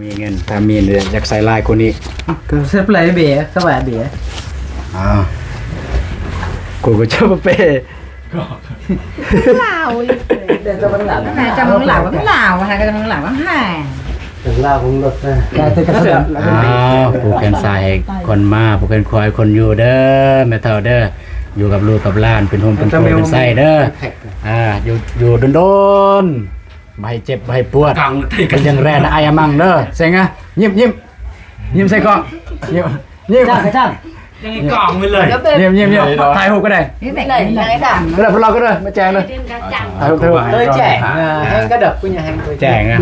ມີເງິນ ຖ້າມີຢາກໃສ່ຫຼາຍກວ່ານີ້ ກໍເສບຫຼາຍເບ ສະບາຍເບ. ອ້າວ ກູກໍຈະບໍ່ເປ. ລາວ ເດີນຈະເບິ່ງລາວ ແມ່ຈະເບິ່ງລາວ ເບິ່ງລາວ ຫາກໍຈະເບິ່ງລາວ ຫາ ເປັນລາວຂອງລົດນະ ອ້າວ ຜູກແຂນຊ້າຍຄົນມາ ຜູກແຂນຂວາຄົນຢູ່ເດີ ແມ່ເຖົ້າເດີ ຢູ່ກັບລູກກັບຫຼານ ເປັນຮົ່ມເປັນໂພເປັນໄຊເດີ ອ່າ ຢູ່ ຢູ່ດົນໆ ບໍ່ໃຫ້ເຈັບບໍ່ໃຫ້ປວດ ເປັນຈັ່ງແລນອ້າຍອາມັງເດີ ເສັງອະ ຍິ້ມ ຍິ້ມ ຍິ້ມໃສ່ກ້ອງ ຍິ້ມ ຍິ້ມ ຈ້າງ ຈ້າງ ຍັງກອງໄປເລີຍ ຍິ້ມ ຍິ້ມ ຍິ້ມ ຖ່າຍຮູບກໍໄດ້ ນີ້ແຫຼະ ນີ້ແຫຼະ ກໍໄດ້ ພວກເຮົາກໍໄດ້ ມາແຈງເລີຍ ຖ່າຍຮູບ ຖ່າຍຮູບ ເລີຍແຈງ ແຮງກະດອກ ແຈງອະ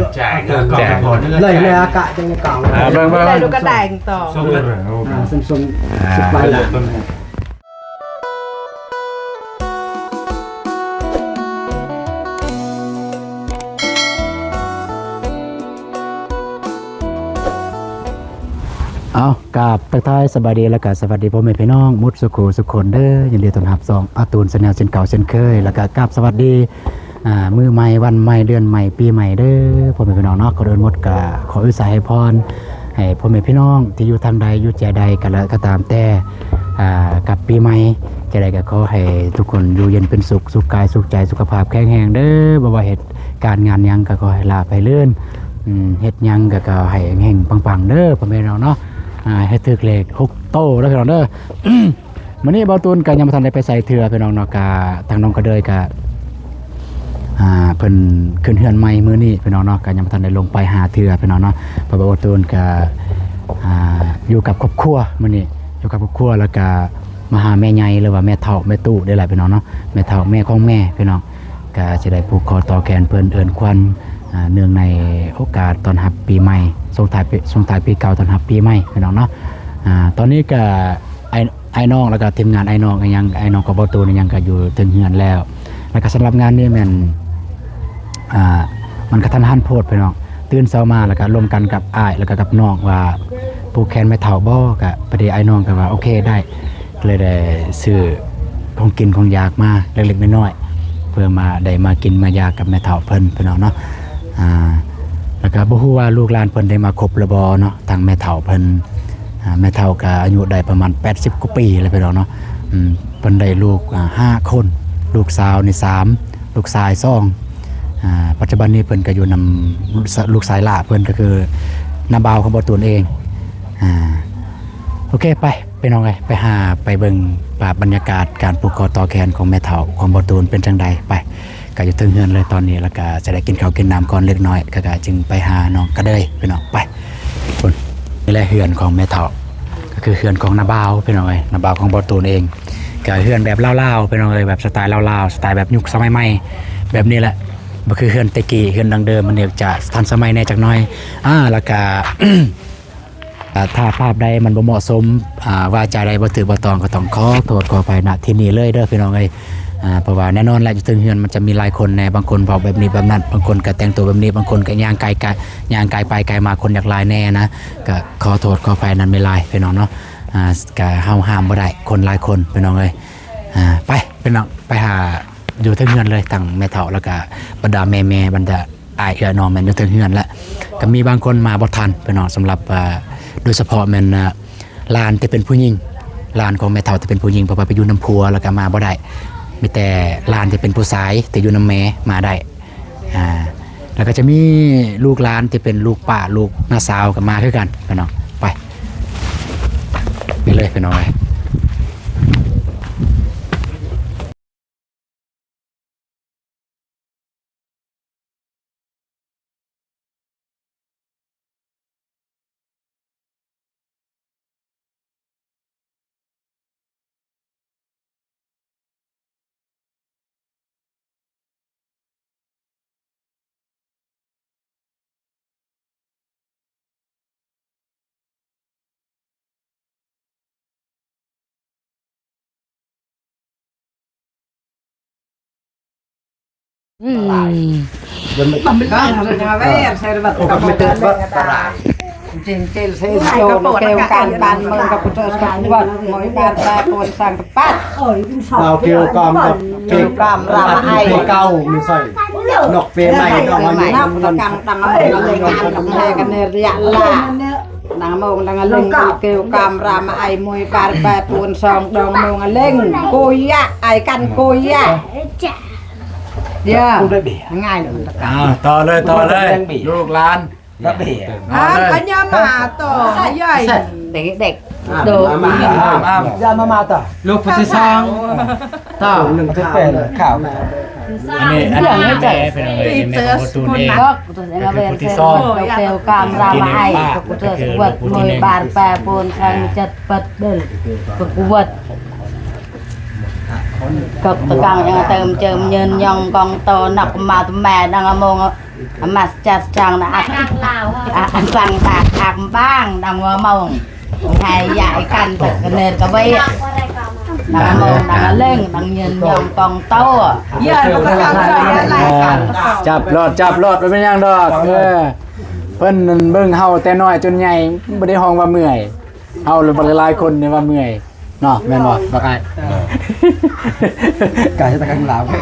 ແຈງ ເລີຍ ເລີຍອາກະຈັ່ງກອງ ເບິ່ງ ເບິ່ງ ເບິ່ງ ກະໄດ້ຕໍ່ ອ່າ ສົມໆ ສິບປາຍລ້ານ. ເອົາ ກາບທັກທາຍສະບາຍດີ ແລ້ວກະສະຫວັດດີພໍ່ແມ່ພີ່ນ້ອງໝົດສູ່ຄູ່ສູ່ຄົນເດີ ຍິນດີຕ້ອນຮັບຊ່ອງອາຕູນແຊນແນວເຊັ່ນເກົ່າເຊັ່ນເຄີຍ ແລ້ວກະກາບສະຫວັດດີ ອ່າ ມື້ໃໝ່ ວັນໃໝ່ ເດືອນໃໝ່ ປີໃໝ່ເດີ ພໍ່ແມ່ພີ່ນ້ອງເນາະ. ກ່ອນອື່ນໝົດກະຂໍອາໄສໃຫ້ພອນ ໃຫ້ພໍ່ແມ່ພີ່ນ້ອງທີ່ຢູ່ທາງໃດ ຢູ່ແຈໃດກໍແລ້ວກໍຕາມແຕ່ ອ່າ ກັບປີໃໝ່ ແຈໃດກໍຂໍໃຫ້ທຸກຄົນຢູ່ເຢັນເປັນສຸກ ສຸກກາຍສຸກໃຈ ສຸຂະພາບແຂງແຮງເດີ. ບໍ່ວ່າເຮັດການງານຫຍັງກໍຂໍໃຫ້ລາບໃຫ້ລື່ນ ເຮັດຫຍັງກໍ ກໍໃຫ້ເຮັງໆ ປັງໆ ເດີ ພໍ່ແມ່ພີ່ນ້ອງເນາະ. ອ່າ ໃຫ້ຖືກເລກຫົກໂຕເດີ ພີ່ນ້ອງເດີ. ມື້ນີ້ບ່າວຕູນກໍຍັງບໍ່ທັນໄດ້ໄປໃສເທື່ອພີ່ນ້ອງເນາະ ກະທາງນ້ອງກະເດີຍກະ ອ່າ ເພິ່ນຂຶ້ນເຮືອນໃໝ່ມື້ນີ້ພີ່ນ້ອງເນາະ ກະຍັງບໍ່ທັນໄດ້ລົງໄປຫາເທື່ອພີ່ນ້ອງເນາະ. ເພາະວ່າບ່າວຕູນກະ ອ່າ ຢູ່ກັບຄອບຄົວມື້ນີ້ ຢູ່ກັບຄອບຄົວ ແລ້ວກະມາຫາແມ່ໃຫຍ່ ຫຼືວ່າແມ່ເຖົ້າແມ່ຕູ້ນີ້ແຫຼະພີ່ນ້ອງເນາະ ແມ່ເຖົ້າແມ່ຂອງແມ່ພີ່ນ້ອງ ກະຊິໄດ້ຜູກຄໍຕໍ່ແຂນເພິ່ນເອີ້ນຂວັນ ອ່າ ເນື່ອງໃນໂອກາດຕ້ອນຮັບປີໃໝ່ ສົ່ງທ້າຍປີ ສົ່ງທ້າຍປີເກົ່າ ຕ້ອນຮັບປີໃໝ່ພີ່ນ້ອງເນາະ. ອ່າ ຕອນນີ້ກະ ອ້າຍ ອ້າຍນ້ອງ ແລ້ວກະທີມງານອ້າຍນ້ອງອີ່ຫຍັງ ອ້າຍນ້ອງຂອງບ່າວຕູນອີ່ຫຍັງກະຢູ່ເທິງເຮືອນແລ້ວ ແລ້ວກະສຳລັບງານນີ້ແມ່ນ ອ່າ ມັນກະທັນຫັນໂພດພີ່ນ້ອງ ຕື່ນເຊົ້າມາແລ້ວກະລົມກັນກັບອ້າຍ ແລ້ວກະກັບນ້ອງວ່າຜູກແຂນແມ່ເຖົ້າບໍ່ ກະພໍດີອ້າຍນ້ອງກະວ່າໂອເຄໄດ້ ກໍເລີຍໄດ້ຊື້ຂອງກິນຂອງຢາກມາເລັກໆນ້ອຍໆ ເພື່ອມາ ໄດ້ມາກິນມາຢາກກັບແມ່ເຖົ້າເພິ່ນພີ່ນ້ອງເນາະ. ອ່າ ແລ້ວກະບໍ່ຮູ້ວ່າລູກຫຼານເພິ່ນໄດ້ມາຄົບແລ້ວບໍ່ເນາະ ທາງແມ່ເຖົ້າເພິ່ນ ອ່າ ແມ່ເຖົ້າກໍອາຍຸໄດ້ປະມານແປດສິບກວ່າປີແລ້ວພີ່ນ້ອງເນາະ. ອືມ ເພິ່ນໄດ້ລູກ ອ່າ ຫ້າຄົນ ລູກສາວນີ້ສາມ ລູກຊາຍສອງ. ອ່າ ປັດຈຸບັນນີ້ເພິ່ນກໍຢູ່ນຳລູກຊາຍຫຼ້າເພິ່ນ ກໍຄືນ້າບ່າວຂອງບ່າວຕູນເອງ. ອ່າ ໂອເຄ ໄປ ພີ່ນ້ອງເອີຍ ໄປຫາ ໄປເບິ່ງພາບບັນຍາກາດການຜູກຄໍຕໍ່ແຂນຂອງແມ່ເຖົ້າຂອງບ່າວຕູນເປັນຈັ່ງໃດ ໄປ. ກະຢູ່ເທິງເຮືອນເລີຍຕອນນີ້ ແລ້ວກະຈະໄດ້ກິນເຂົ້າກິນນ້ຳກ່ອນເລັກນ້ອຍ ກະ ກະຈຶ່ງໄປຫານ້ອງກະເດີຍພີ່ນ້ອງ ໄປ. ພຸ້ນ ນີ້ແຫຼະເຮືອນຂອງແມ່ເຖົ້າ ກໍຄືເຮືອນຂອງນ້າບ່າວພີ່ນ້ອງເອີຍ ນ້າບ່າວຂອງບ່າວຕູນເອງ. ກະເຮືອນແບບລາວໆ ພີ່ນ້ອງເອີຍ ແບບສະໄຕລາວໆ ສະໄຕແບບຍຸກສະໄໝໃໝ່ແບບນີ້ແຫຼະ ບໍ່ຄືເຮືອນແຕ່ກີ້ ເຮືອນດັ້ງເດີມ ມັນຈະທັນສະໄໝແດ່ຈັກໜ້ອຍ. ອ່າ ແລ້ວກະ ອ່າ ຖ້າພາບໃດມັນບໍ່ເໝາະສົມ ອ່າ ວາຈາໃດບໍ່ຖືກບໍ່ຕ້ອງ ກໍຕ້ອງຂໍໂທດຂໍອະໄພ ນະ ທີ່ນີ້ເລີຍເດີພີ່ນ້ອງເອີຍ. ອ່າ ເພາະວ່າແນ່ນອນແຫຼະ ຢູ່ເທິງເຮືອນມັນຈະມີຫຼາຍຄົນແດ່ ບາງຄົນເວົ້າແບບນີ້ແບບນັ້ນ ບາງຄົນກໍແຕ່ງຕົວແບບນີ້ ບາງຄົນກໍຍ່າງກາຍ ກາຍ ຍ່າງກາຍໄປກາຍມາ ຄົນຢາກຫຼາຍແດ່ນະ ກໍຂໍໂທດຂໍອະໄພນຳຫຼາຍໆ ພີ່ນ້ອງເນາະ. ອ່າ ກໍເຮົາຫ້າມບໍ່ໄດ້ ຄົນຫຼາຍຄົນ ພີ່ນ້ອງເອີຍ. ອ່າ ໄປ ພີ່ນ້ອງ ໄປຫາຢູ່ເທິງເຮືອນເລີຍ ທັງແມ່ເຖົ້າ ແລ້ວກໍບັນດາແມ່ໆ ບັນດາ ອ້າຍເອື້ອຍນ້ອງແມ່ນຢູ່ເທິງເຮືອນແຫຼະ. ກໍມີບາງຄົນມາບໍ່ທັນພີ່ນ້ອງ ສຳລັບ ເອີ ໂດຍສະເພາະແມ່ນ ເອີ ຫຼານທີ່ເປັນຜູ້ຍິງ ຫຼານຂອງແມ່ເຖົ້າທີ່ເປັນຜູ້ຍິງ ເພາະວ່າໄປຢູ່ນຳຜົວ ແລ້ວກໍມາບໍ່ໄດ້. ມີແຕ່ຫຼານທີ່ເປັນຜູ້ຊາຍທີ່ຢູ່ນຳແມ່ມາໄດ້. ອ່າ ແລ້ວກໍຈະມີລູກຫຼານທີ່ເປັນລູກປ້າ ລູກນ້າສາວກໍມາຄືກັນພີ່ນ້ອງ. ໄປ ໄປເລີຍພີ່ນ້ອງເອີຍ. ນອກເປໃໝ່ ນອກມາຢູ່ ນອກຕະກັງຕັງເອົາເລີຍ ນອກແທ້ກັນເນຍລະ ນາງມອງນາງເລັງ ເກວກາມຣາມອາຍມວຍ ປາແປປູນສອງດອງມອງເລັງ ໂກຍະ ອາຍກັນໂກຍະ ເຢ ງ່າຍ ອ່າ ຕໍ່ເລີຍ ຕໍ່ເລີຍ ລູກຫຼານ ລະເບຍ ອ່າ ເອົາເລີຍ ກະຍາມາຕໍ່ ໃຫຍ່ ເດັກໆ ໂດ ອ່າ ມາ ມາ ມາ ຢ່າມາ ມາຕໍ່ ລູກຜູ້ທີສອງ ຕໍ່ ໜຶ່ງ ແປດ ຂ່າວ ອັນນີ້ ອັນນີ້ແມ່ເພິ່ນເອົາໄວ້ ແມ່ຂອງພໍ່ຕູນເອງ ກໍຄືຜູ້ທີສອງ ເກວກາມຣາມອາຍ ກໍຄືລູກຜູ້ທີໜຶ່ງ ບາດແປປູນແຂງຈັດປັດເດີ ກໍກວດ ກໍຕະກັງຍັງເຕີມເຈີມເຍີນຍອງກອງໂຕ ນັກມາຕະແມ່ນາງອະໂມງ ອາມາຈັດຈັ່ງນະ ອັກ ອັກ ອັກ ອັກ ອັກ ອັກບາງ ດັງວ່າເມົາ ໃຫ້ຍາຍກັນຕະກະເນີນກະເວ ດັງໂມງ ດັງເລັງ ດັງເງິນຍອງກອງໂຕ ເອີ ຈັບໂລດ ຈັບໂລດ ບໍ່ເປັນຫຍັງດອກ ເອີ ເພິ່ນເບິ່ງເຮົາແຕ່ນ້ອຍຈົນໃຫຍ່ ບໍ່ໄດ້ຮ້ອງວ່າເມື່ອຍ ເຮົາຫຼາຍໆຄົນນີ້ວ່າເມື່ອຍ ເນາະ ແມ່ນບໍ່ບັກອ້າຍ? ເອີ ກາຍຕະກັງລາວ ເອີ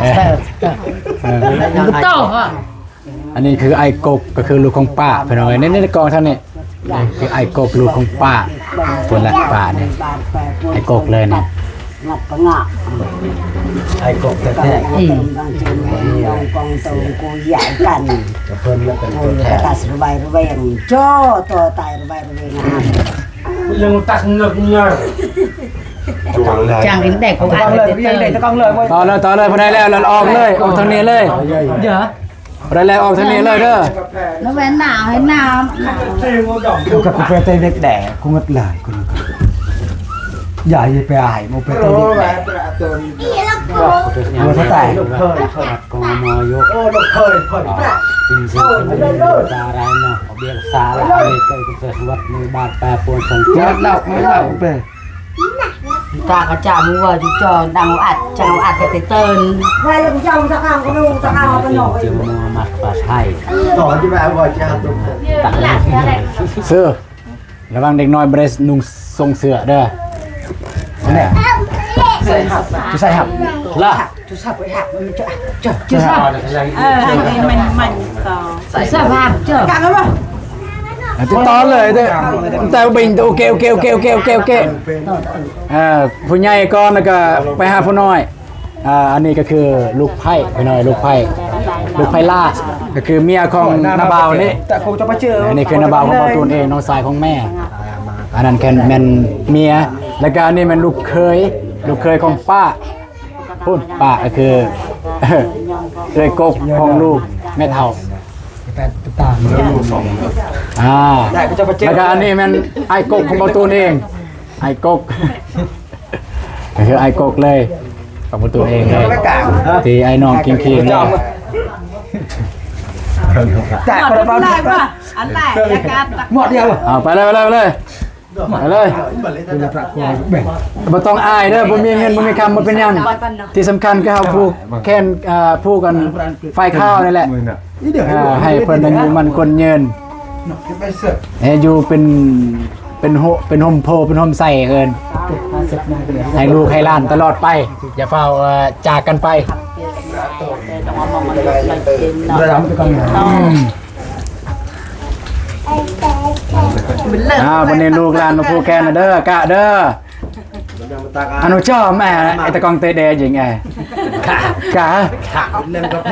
ເອີ ຕໍ່ ອັນນີ້ຄືອ້າຍກົກ ກໍຄືລູກຂອງປ້າ ພີ່ນ້ອງເອີຍ ໃນ ໃນກອງທາງນີ້ ນີ້ຄືອ້າຍກົກ ລູກຂອງປ້າ ພຸ້ນລະ ປ້ານີ້ ອ້າຍກົກເລີຍນີ້ ງັດປະງະ ອ້າຍກົກແທ້ໆ ອືມ ກອງໂຕກູຢາກັນ ເພິ່ນລະເປັນຕົວແທນ ຕັດສະບາຍລະແວງ ຈໍ່ຕໍ່ຕາຍລະບາຍລະແວງ ເລື່ອງຕັດເງິບເງິບ ຈັ່ງເປັນແດກຂອງອັນເດີ ຕໍ່ເລີຍ ຕໍ່ເລີຍ ຜູ້ໃດແລ້ວລະອອກເລີຍ ອອກທາງນີ້ເລີຍ ເດີ ຜູ້ໃດແລ້ວອອກທາງນີ້ເລີຍເດີ ລະແວ່ນໜາວໃຫ້ໜາວ ກູກໍໄປເຕະເດັກແດ່ ກູເງິດຫຼາຍ ກູກໍ ຢ່າໄປອາຍ ບໍ່ໄປເຕະເດັກແດ່ ບໍ່ຕາຍ ກອງມອຢູ່ ໂອ້ ລູກເຂີຍເພິ່ນ ເອີ ເປັນຊິງເພິ່ນ ຕາລາຍເນາະ ເບຍກສາລາຍ ເກີດເກີດວັດມືບາດແປປວນສັງເກດ ເອົາເອົາໄປ ຕາກະຈາມວ່າຈຸຈອນ ດັງອັດ ຈັງອັດແຕ່ເຕີນ ວ່າລູກເຈົ້າຕະກາງກໍລູກຕະກາງເອົາໄປໜອກ ເຈົ້າມາມັດປາໄທ ຕໍ່ທີ່ວ່າວ່າຈາຕຸ ເສື້ອ ລະວັງເດັກນ້ອຍບໍ່ໄດ້ນຸ່ງຊົງເສື້ອເດີ ແນ່ ໃສ່ຮັບ ໃສ່ຮັບ ລະ ຈຸສາໄປຮັບ ມັນຈະ ຈະ ຈະສາ ເອີ ໃຫ້ມັນ ມັນຕໍ່ ຈະສາພາບ ຈະ ກັນແລ້ວບໍ່ ຕິດຕໍ່ເລີຍເດີ ແຕ່ເປັນ ໂອເຄ ໂອເຄ ໂອເຄ ເອີ ຜູ້ໃຫຍ່ກ່ອນ ແລ້ວກໍໄປຫາຜູ້ນ້ອຍ ອ່າ ອັນນີ້ກໍຄືລູກໃພ້ ພີ່ນ້ອງ ລູກໃພ້ ລູກໃພ້ຫຼ້າ ກໍຄືເມຍຂອງນ້າບ່າວນີ້ ອັນນີ້ຄືນ້າບ່າວຂອງບ່າວຕູນເອງ ນ້ອງຊາຍຂອງແມ່ ອັນນັ້ນແມ່ນເມຍ ແລ້ວກໍອັນນີ້ແມ່ນລູກເຂີຍ ລູກເຂີຍຂອງປ້າ ພຸ້ນ ປ້າກໍຄືເອື້ອຍກົກຂອງລູກແມ່ເຖົ້າ ອ່າ ແລ້ວກໍອັນນີ້ແມ່ນອ້າຍກົກຂອງບ່າວຕູນເອງ ອ້າຍກົກ ກໍຄືອ້າຍກົກເລີຍ ຂອງບ່າວຕູນເອງເລີຍ ທີ່ອ້າຍນ້ອງກິນຂີ້ເລີຍ ແຕະບໍ່ໄດ້ ອັນແລກ ຢ່າກັດ ໝົດດຽວ ເອົາ ໄປເລີຍ ໄປເລີຍ ໄປເລີຍ ບໍ່ຕ້ອງອາຍເດີ ບໍ່ມີເງິນ ບໍ່ມີຄຳ ບໍ່ເປັນຫຍັງ ທີ່ສຳຄັນຄືເຮົາຜູກແຂນ ເອີ ຜູກກັນໄຟຂາວນີ້ແຫຼະ ເອີ ໃຫ້ເພິ່ນອາຍຸໝັ້ນຂວັນຍືນ ໃຫ້ຢູ່ເປັນ ເປັນໂຮ ເປັນຮົ່ມໂພ ເປັນຮົ່ມໄຊເພິ່ນ ໃຫ້ລູກໃຫ້ຫຼານຕະຫຼອດໄປ ຢ່າຟ້າວ ເອີ ຈາກກັນໄປ ອືມ ອ້າວ ວັນນີ້ລູກຫຼານມາຜູກແຂນເດີ ກະເດີ ອະນຸຈອມ ແອ ໄອ້ຕະກອງເຕະແດຍິງ ແອ ກະ ກະ ເຫຼັ້ມກາເຟ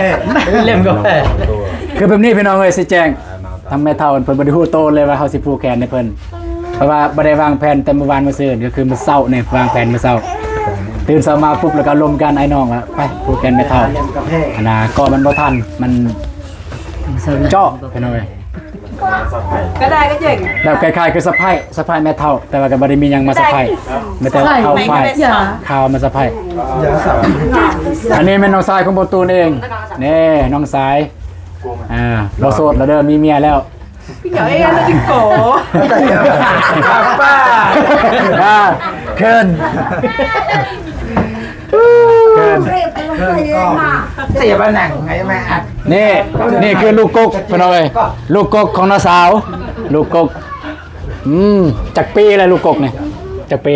ເຫຼັ້ມກາເຟ ຄືແບບນີ້ພີ່ນ້ອງເອີຍ ຊິແຈ້ງ ທາງແມ່ເຖົ້າເພິ່ນບໍ່ໄດ້ຮູ້ໂຕເລີຍວ່າເຮົາຊິຜູກແຂນໃຫ້ເພິ່ນ ເພາະວ່າບໍ່ໄດ້ວາງແຜນແຕ່ມື້ວານມື້ຊືນ ກໍຄືມື້ເຊົ້ານີ້ ວາງແຜນມື້ເຊົ້າ ຕື່ນເຊົ້າມາປຸບ ແລ້ວກໍລົມກັນ ອ້າຍນ້ອງວ່າ ໄປຜູກແຂນແມ່ເຖົ້າ ອັນນ່າ ກໍມັນບໍ່ທັນ ມັນ ເຈາະ ພີ່ນ້ອງເອີຍ ກໍໄດ້ກໍເຈັງ ແບບຄ້າຍໆຄືສະໄພ ສະໄພແມ່ເຖົ້າ ແຕ່ວ່າກໍບໍ່ໄດ້ມີຫຍັງມາສະໄພ ມີແຕ່ເຂົ້າໄຟ ເຂົ້າມາສະໄພ ອັນນີ້ແມ່ນນ້ອງຊາຍຂອງບໍ່ຕູນເອງ ນີ້ນ້ອງຊາຍ ອ່າ ບໍ່ໂສດແລ້ວເດີ ມີເມຍແລ້ວ ເອີ ອ່າ ເຂີນ ເຂີນ ເສຍບານໜັງໄງແມ່ ນີ້ ນີ້ຄືລູກກົກ ພີ່ນ້ອງເອີຍ ລູກກົກຂອງນ້າສາວ ລູກກົກ ອືມ ຈັກປີແລ້ວລູກກົກນີ້ ຈັກປີ?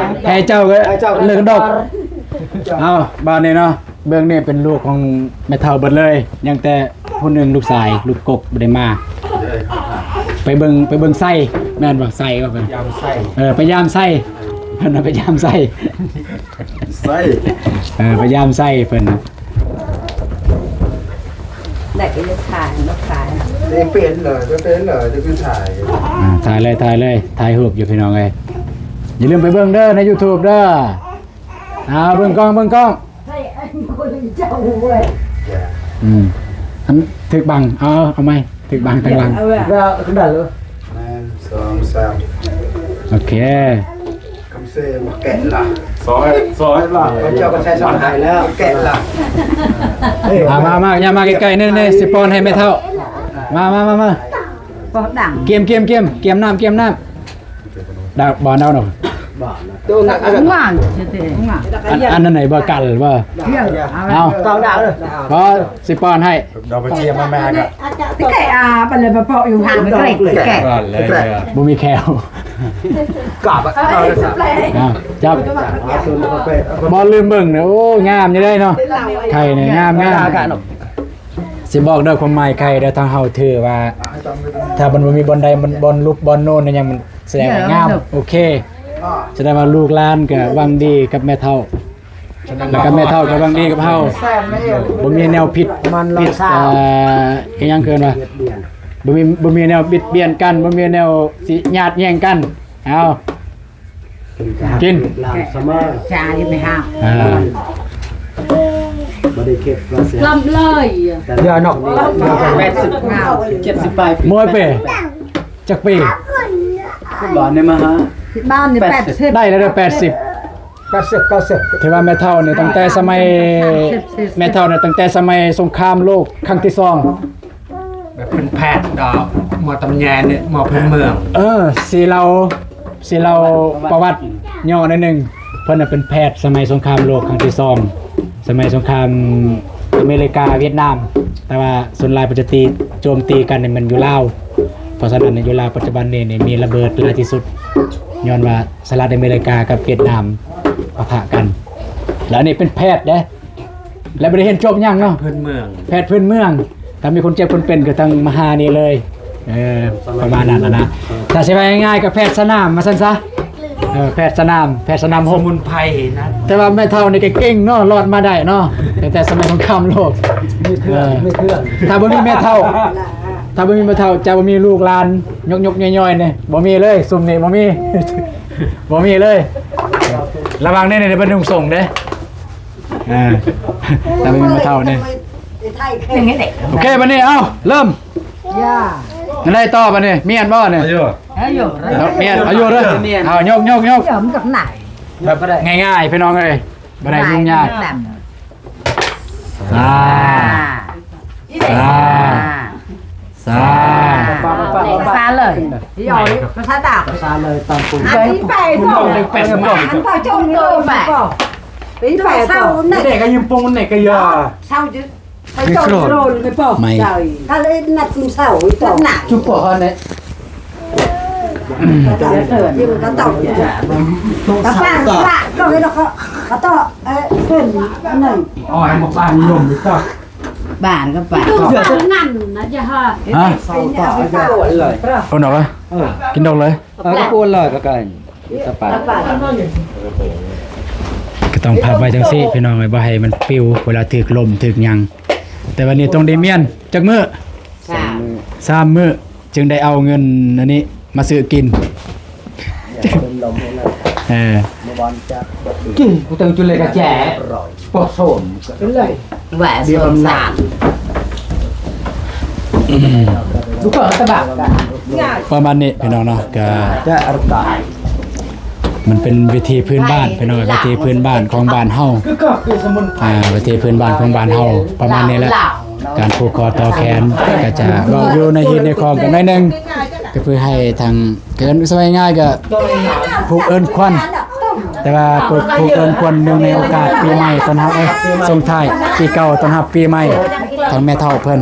ແພ້ເຈົ້າກໍເລີກດອກ. ເອົາ ບາດນີ້ເນາະ ເບິ່ງນີ້ເປັນລູກຂອງແມ່ເຖົ້າເບິດເລີຍ ຍັງແຕ່ຜູ້ໜຶ່ງ ລູກຊາຍ ລູກກົກບໍ່ໄດ້ມາ. ໄປເບິ່ງ ໄປເບິ່ງໄຊ ແມ່ນບໍ່? ໄຊວ່າເພິ່ນ ເອີ ໄປຢາມໄຊ ເພິ່ນວ່າໄປຢາມໄຊ ໄຊ ເອີ ໄປຢາມໄຊເພິ່ນ. ເປັນເລີຍ ເປັນເລີຍ ຈະຄືຖ່າຍ ອ່າ ຖ່າຍເລີຍ ຖ່າຍເລີຍ ຖ່າຍຮູບຢູ່ພີ່ນ້ອງເອີຍ. ຢ່າລືມໄປເບິ່ງເດີໃນຢູທູບເດີ. ອ່າ ເບິ່ງກ້ອງ ເບິ່ງກ້ອງ. ອືມ ອັນຖືກບັງ ເອົາ ເອົາໃໝ່ ຖືກບັງທາງຫຼັງ. ເອົາ ຂຶ້ນໄດ້ເລີຍ ໜຶ່ງ ສອງ ສາມ ໂອເຄ. ຄຳເຊມາແກະລະ ສອຍ ສອຍລະ ເຈົ້າກໍໃຊ້ສອຍໃຫ້ແລ້ວ ແກະລະ. ມາ ມາ ມາ ຢ່າມາໃກ້ໆ ນີ້ໆ ຊິປ້ອນໃຫ້ແມ່ເຖົ້າ. ມາ ມາ ມາ ມາ ປອກດັງ ກຽມ ກຽມ ກຽມ ກຽມນ້ຳ ກຽມນ້ຳ. ດາວ ບໍ່ ດາວເນາະ ຫວານ ອັນ ອັນນັ້ນໄດ໋ບໍ່ ກັນບໍ່ ເອົາ ເອົາ ດາວເດີ ບໍ່ ຊິປ້ອນໃຫ້ ດອກກະເຈຍມາແມ່ກໍ ແກະ ອ່າ ໄປເລີຍ ໄປເປາະຢູ່ຫ່າງ ໄປແກະ ແກະ ບໍ່ມີແຂ້ວ ກາບ ເອົາ ຈັບ ບໍ່ລືມເບິ່ງເດີ. ໂອ້ ງາມຢູ່ເດ້ເນາະ ໄຂ່ນີ້ງາມໆ. ຊິບອກເດີ ຄວາມໝາຍໄຂ່ເດີ ທາງເຮົາຖືວ່າ ຖ້າມັນບໍ່ມີບ່ອນໃດ ມັນບ່ອນຫຼຸບ ບ່ອນໂນນຫຍັງ ມັນສະແດງວ່າງາມ ໂອເຄ ສະແດງວ່າລູກຫຼານກໍຫວັງດີກັບແມ່ເຖົ້າ ແລ້ວກໍແມ່ເຖົ້າກໍຫວັງດີກັບເຮົາ ບໍ່ມີແນວຜິດ ຜິດ ເອີ ອີຫຍັງເອີ້ນວ່າ ບໍ່ມີ ບໍ່ມີແນວບິດບຽນກັນ ບໍ່ມີແນວຊິຍາດແຍ່ງກັນ. ເອົາ ກິນ ລ້າງສະເໝີ ຈາຢ່າໄປຫ້າມ ອ່າ ບໍ່ໄດ້ເກັບວ່າເສຍ ລຳເລີຍ ຢ່ານອກ ແປດສິບ ເຈັດສິບປາຍປີ ມວຍເປ ຈັກປີ ບ້ານນີ້ມາຫາ ບ້ານນີ້ແປດສິບ ໄດ້ແລ້ວເດີ ແປດສິບ ແປດສິບ ເກົ້າສິບ ຖືວ່າແມ່ເຖົ້ານີ້ຕັ້ງແຕ່ສະໄໝ ແມ່ເຖົ້ານີ້ຕັ້ງແຕ່ສະໄໝສົງຄາມໂລກຄັ້ງທີສອງ ແບບເປັນແພດດອກ ໝໍຕຳແຍນີ້ ໝໍພື້ນເມືອງ ເອີ ຊິເລົ່າ ຊິເລົ່າປະຫວັດຫຍໍ້ໜ້ອຍໜຶ່ງ ເພິ່ນນະເປັນແພດສະໄໝສົງຄາມໂລກຄັ້ງທີສອງ ສະໄໝສົງຄາມອາເມລິກາຫວຽດນາມ ແຕ່ວ່າສ່ວນຫຼາຍເພິ່ນຈະຕີ ໂຈມຕີກັນນີ້ແມ່ນຢູ່ລາວ ເພາະສະນັ້ນຢູ່ລາວປັດຈຸບັນນີ້ ນີ້ມີລະເບີດຫຼາຍທີ່ສຸດ ຍ້ອນວ່າສະຫະລັດອາເມລິກາກັບຫວຽດນາມປະທະກັນ ແລ້ວອັນນີ້ເປັນແພດເດ້ ແລະ ບໍ່ໄດ້ຮຽນຈົບຫຍັງເນາະ ແພດພື້ນເມືອງ ແພດພື້ນເມືອງ ຖ້າມີຄົນເຈັບຄົນເປັນກໍຕ້ອງມາຫານີ້ເລີຍ ເອີ ປະມານນັ້ນນະ ຖ້າຊິວ່າງ່າຍໆ ກໍແພດສະໜາມວ່າຊັ້ນຊະ ເອີ ແພດສະໜາມ ແພດສະໜາມຫົກ ສະໝຸນໄພນະ ແຕ່ວ່າແມ່ເຖົ້ານີ້ກໍເກັ່ງເນາະ ລອດມາໄດ້ເນາະ ຕັ້ງແຕ່ສະໄໝສົງຄາມໂລກ ມີເຄື່ອງ ເອີ ມີເຄື່ອງ ຖ້າບໍ່ມີແມ່ເຖົ້າ ຖ້າບໍ່ມີແມ່ເຖົ້າ ຈະບໍ່ມີລູກຫຼານຍົກໆຍ່ອຍໆນີ້ ບໍ່ມີເລີຍ ຊຸມນີ້ບໍ່ມີ ບໍ່ມີເລີຍ ລະວັງແດ່ ໄດ້ໄປນຸ່ງສົງເດ້. ເອີ ຖ້າບໍ່ມີແມ່ເຖົ້ານີ້ ໂອເຄ ບັດນີ້ ເອົາ ເລີ່ມ ຢ່າ ແນວໃດຕໍ່ບັດນີ້ ມ້ຽນບໍ່ນີ້ ເອົາຢູ່ ເອົາຢູ່ເດີ ເອົາ ຍົກໆໆ ເອີ ມັນກໍໜ້າຍ ແບບງ່າຍໆ ພີ່ນ້ອງເອີຍ ບໍ່ໄດ້ຫຍຸ້ງຍາກ ສາ ສາ ສາ ພາສາເລີຍ ພາສາດາວ ພາສາເລີຍ ຕາມປູ ອັນນີ້ແປດ ອັນນີ້ແປດ ອັນນີ້ແປດ ເດັກກໍຍິງປົງເດັກກໍຢ່າ ເຊົາ ໄປຈອດໂດນໄປປອກໃຈ ກະເລີຍນັດເຊົາອີກຕໍ່ ຈຸປອກເຮົາແຫຼະ ກະປາກກະປາກກໍເຮັດເຂົາຕໍ່ ເອີ ເພິ່ນອັນນັ້ນ ອໍ ໃຫ້ມາປານຍົມອີກຕໍ່ ບ້ານກໍໄປ ຕູ້ເສືອນັ້ນນະ ຢ່າຫາ ຮະ ເອົາດອກເລີຍ ເອີ ກິນດອກເລີຍ ເອີ ກໍປວນເລີຍກໍໄກ ກໍໄປ ກໍຕ້ອງພັບໄວ້ຈັ່ງຊີ້ ພີ່ນ້ອງເອີຍ ບໍ່ໃຫ້ມັນປິວ ເວລາຖືກລົມຖືກຫຍັງ ແຕ່ວ່ານີ້ຕ້ອງໄດ້ມ້ຽນຈັກມື້ ສາມ ສາມມື້ ຈຶ່ງໄດ້ເອົາເງິນອັນນີ້ມາຊື້ກິນ ເອີ ກິນ ກູເຕີງຈຸເລກະແຈ ປອກໂສມ ເປັນໄລ ແຫວະ ເບຍ ສອງ ບຳນານ ສາມ ລູກເຂຍຕະບະ ປະມານນີ້ພີ່ນ້ອງເນາະ ກະ ແຈ ອາກາ ມັນເປັນວິທີພື້ນບ້ານພີ່ນ້ອງ ວິທີພື້ນບ້ານຂອງບ້ານເຮົາ ຄືກໍຄືສະໝຸນໄພ ອ່າ ວິທີພື້ນບ້ານຂອງບ້ານເຮົາ ປະມານນີ້ແຫຼະ ການຜູກຄໍຕໍ່ແຂນ ກໍຈະເວົ້າຢູ່ໃນຮີດໃນຄອງກັນໜ້ອຍໜຶ່ງ ກໍເພື່ອໃຫ້ທາງ ກໍເອີ້ນວ່າງ່າຍໆ ກໍຜູກເອີ້ນຂວັນ ແຕ່ວ່າຜູກ ຜູກເອີ້ນຂວັນເນື່ອງໃນໂອກາດປີໃໝ່ຕ້ອນຮັບ ເອີ ສົ່ງທ້າຍປີເກົ່າຕ້ອນຮັບປີໃໝ່ ທາງແມ່ເຖົ້າເພິ່ນ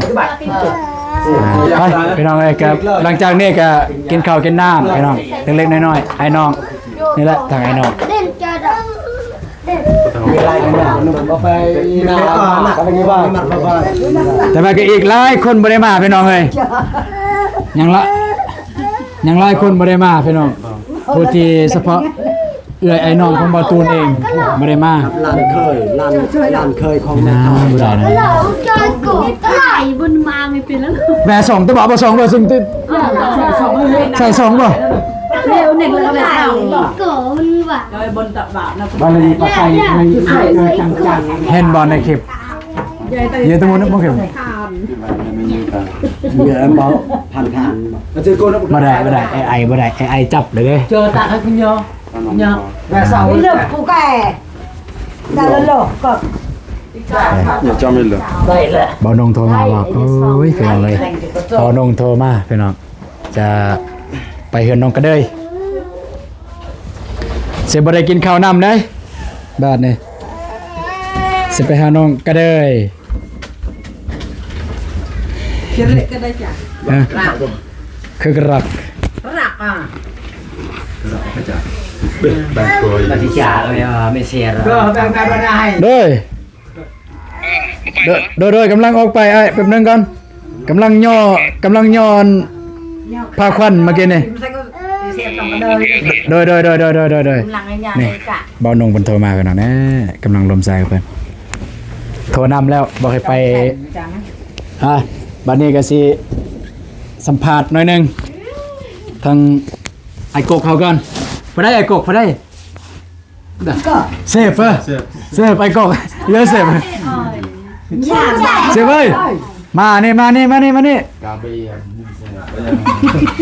ອ່າ ໄປ ພີ່ນ້ອງເອີຍ ກໍຫຼັງຈາກນີ້ກໍກິນເຂົ້າກິນນ້ຳພີ່ນ້ອງ ເລັກໆນ້ອຍໆ ອ້າຍນ້ອງ ນີ້ແຫຼະທາງອ້າຍນ້ອງ ແຕ່ວ່າກໍອີກຫຼາຍຄົນບໍ່ໄດ້ມາພີ່ນ້ອງເອີຍ ຍັງລະ ຍັງຫຼາຍຄົນບໍ່ໄດ້ມາພີ່ນ້ອງ ຜູ້ທີ່ສະເພາະເອື້ອຍອ້າຍນ້ອງຂອງບ່າວຕູນເອງບໍ່ໄດ້ມາ ຫຼານເຂີຍ ຫຼານ ຫຼານເຂີຍຂອງແມ່ເຖົ້າ ບໍ່ໄດ້ນະ ໄອ້ບຸນມາໄມ່ເປັນແລ້ວ ແວ່ສອງຕະບະບໍ່ສອງບໍ່ຊິງຕິ ໃສ່ສອງບໍ່ ເລວເນັກແລ້ວກໍໄປເຊົາ ກໍມັນວ່າ ໂດຍບົນຕະບະນະ ບາລີປາໄຊໃຫ້ໃຫ້ເກີດຈັງໆ ເຫັນບໍ່ໃນຄລິບ ເຢຍຕະມຸນບໍ່ເຫັນ ເຢຍບໍ່ຜ່ານທາງ ບໍ່ໄດ້ ບໍ່ໄດ້ ເອໄອບໍ່ໄດ້ ເອໄອຈັບເລີຍເດ້ ເຈີຕາໃຫ້ຄຸນຍອ ຍອ ແວ່ສອງ ເລືອກຜູ້ແກ່ ດາລະໂລກກໍ ເຈົ້າແມ່ນເລີຍ ໄດ້ແລ້ວ ບ່າວນົງໂທມາວ່າ ໂອ້ຍ ພີ່ນ້ອງເອີຍ ບ່າວນົງໂທມາ ພີ່ນ້ອງ ຈະໄປເຮືອນນ້ອງກະເດີຍ ຊິບໍ່ໄດ້ກິນເຂົ້ານຳເດ້ ບາດນີ້ ຊິໄປຫານ້ອງກະເດີຍ ເຮັດເລັກກໍໄດ້ຈ້ະ ຮະ ຄືກະລັກ ລັກອ່ະ ບາດນີ້ຈ້ະ ເອີຍ ເມເຊຍ ໂດຍ ໂດຍ ໂດຍ ກຳລັງອອກໄປອ້າຍ ແປັບໜຶ່ງກ່ອນ ກຳລັງຍໍ້ ກຳລັງຍໍ້ອັນ ຜ້າຂວັນເມື່ອກີ້ນີ້ ໂດຍ ໂດຍ ໂດຍ ກຳລັງຍ່າງ ນີ້ ເບົານົງເພິ່ນໂທມາກັນນະ ກຳລັງລົມໃສ່ເພິ່ນ ໂທນຳແລ້ວ ບອກໃຫ້ໄປ ອ່າ ບາດນີ້ກໍຊິສຳພາດໜ້ອຍໜຶ່ງ ທາງອ້າຍກົກເຮົາກ່ອນ ຜູ້ໃດອ້າຍກົກ ຜູ້ໃດ? ເຊຟ ເຊຟ ໄອ້ກອກ ເອີ ເຊຟ ເຊຟເອີຍ ມານີ້ ມານີ້ ມານີ້ ມານີ້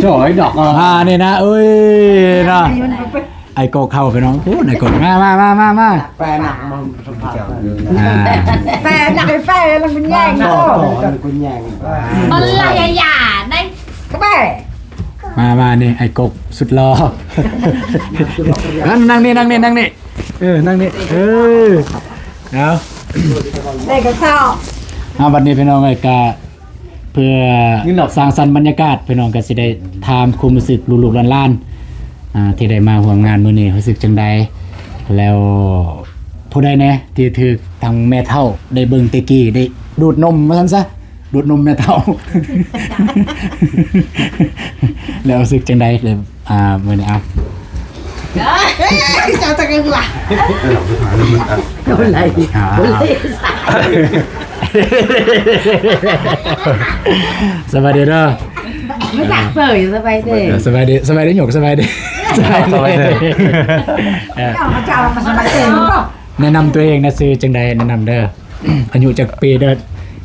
ຈອຍດອກ ມານີ້ນະ ເອີຍນະ ໄອ້ກອກເຂົ້າໄປນ້ອງ ໂອ້ ໄອ້ກອກ ມາ ມາ ມາ ມາ ມາ ແປໜັກມັນສຳພາດ ອ່າ ແປໜັກ ແປແລ້ວມັນແຍ່ງ ຕໍ່ ຕໍ່ມັນແຍ່ງ ມັນລະຍາຍາໄດ້ ມາ ມານີ້ ໄອ້ກົກສຸດຫຼໍ່ ນັ້ນ ນັ່ງນີ້ ນັ່ງນີ້ ນັ່ງນີ້ ເອີ ນັ່ງນີ້ ເອີ ເອົາ ໄດ້ກະເຊົາ ເອົາ ບັດນີ້ພີ່ນ້ອງເອີຍ ກະເພື່ອສ້າງສັນບັນຍາກາດ ພີ່ນ້ອງກະຊິໄດ້ຖາມຄວາມຮູ້ສຶກລູກໆຫຼານໆ ອ່າ ທີ່ໄດ້ມາຮ່ວມງານມື້ນີ້ ຮູ້ສຶກຈັ່ງໃດ ແລ້ວຜູ້ໃດແດ່ທີ່ຖືກທາງແມ່ເຖົ້າໄດ້ເບິ່ງແຕ່ກີ້ ໄດ້ດູດນົມວ່າຊັ້ນຊະ ດູດນົມແມ່ເຖົ້າ ແລ້ວຮູ້ສຶກຈັ່ງໃດ ອ່າ ມື້ນີ້ ເອົາ ເຈົ້າຕະກຶງລະ ໂດນໄລ່ ອ່າ ໂດນໄລ່ ສະບາຍດີເດີ ບໍ່ຈັກເປີຍ ສະບາຍດີ ເອີ ສະບາຍດີ ສະບາຍດີ ຍົກ ສະບາຍດີ ສະບາຍດີ ເອີ ເຈົ້າມາສະບາຍດີ ແນະນຳຕົວເອງນະ ຊື່ຈັ່ງໃດ ແນະນຳເດີ. ອາຍຸຈັກປີເດີ